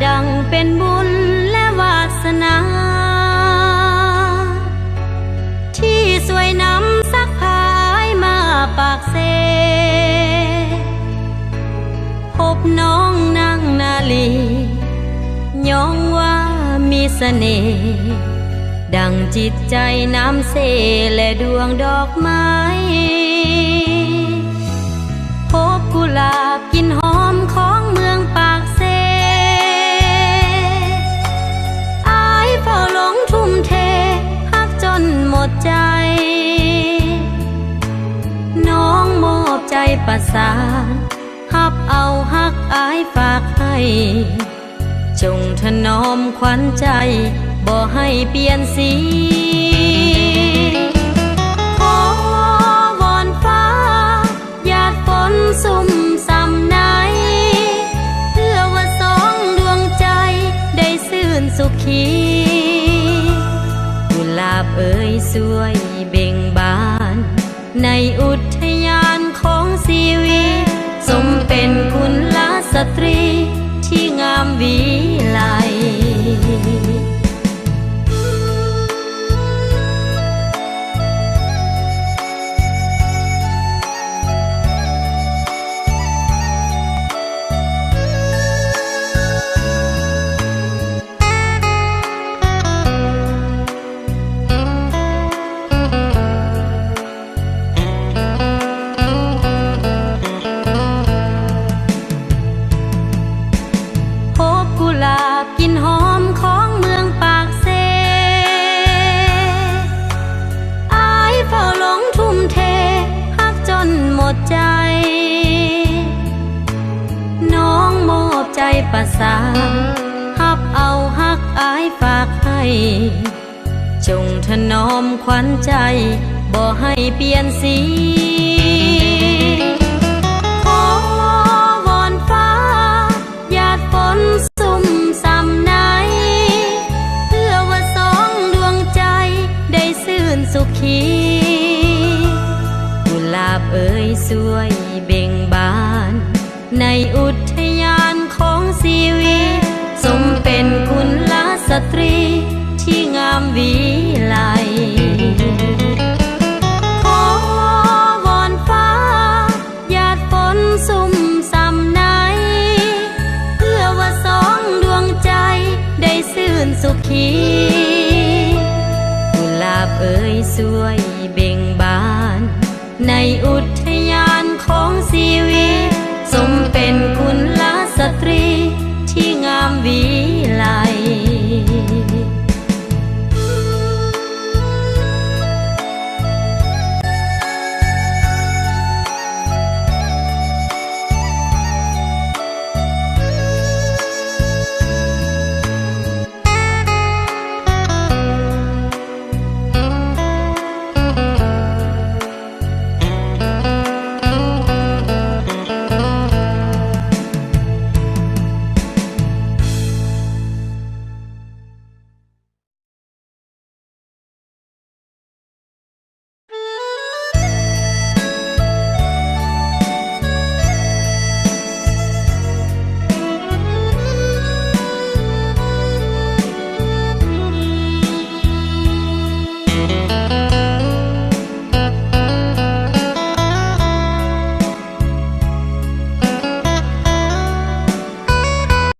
ດັ່ງເປັນບຸນ ແລະ ວາສະໜາ ທີ່ຊ່ວຍນຳສັກພາອ້າຍມາປາກເຊ ພົບນ້ອງນາງນາລີ ຍ້ອງວ່າມີສະເໜ່ ດັ່ງຈິດໃຈນ້ຳເຊ ແລະ ດວງດອກໄມ້ ພົບກຸຫຼາບກິ່ນຫອມຂອງເມືອງປາກເຊ ອ້າຍເຝົ້າລົງທຸ່ມເທ ຮັກຈົນໝົດໃຈ ນ້ອງມອບໃຈປະສານ ຮັບເອົາຮັກອ້າຍຝາກໃຫ້ ຈົ່ງຖະໜອມຂວັນໃຈ ບໍ່ໃຫ້ປ່ຽນສີ ຂໍວອນຟ້າ ຢາດຝົນຊຸ່ມຊ່ຳໃນ ເພື່ອວ່າສອງດວງໃຈໄດ້ຊື່ນສຸຂີ ກຸຫຼາບເອີຍຊ່ວຍເບັ່ງບານ ໃນອຸດທະຍານຂອງຊີວິດ ສົມເປັນກຸນລະສະຕຣີທີ່ງາມວິໄລ. ພົບກຸຫຼາບກິ່ນຫອມຂອງເມືອງປາກເຊ ອ້າຍເຝົ້າລົງທຸ່ມເທ ຮັກຈົນໝົດໃຈ ນ້ອງມອບໃຈປະສານ ຮັບເອົາຮັກອ້າຍຝາກໃຫ້ ຈົ່ງຖະໜອມຂວັນໃຈ ບໍ່ໃຫ້ປ່ຽນສີ ຂໍວອນຟ້າ ຢາດຝົນຊຸ່ມຊ່ຳໃນ ເພື່ອວ່າສອງດວງໃຈໄດ້ຊື່ນສຸຂີ ກຸຫຼາບເອີຍຊ່ວຍເບັ່ງບານ ໃນອຸດທະຍານຂອງຊີວິດ ສົມເປັນກຸນລະສະຕຣີທີ່ງາມວິໄລ ຂໍວອນຟ້າ ຢາດຝົນຊຸ່ມຊ່ຳໃນ ເພື່ອວ່າສອງດວງໃຈໄດ້ຊື່ນສຸຂີ ກຸຫຼາບເອີຍຊ່ວຍເບັ່ງບານ ໃນອຸດທະຍານຂອງຊີວິດ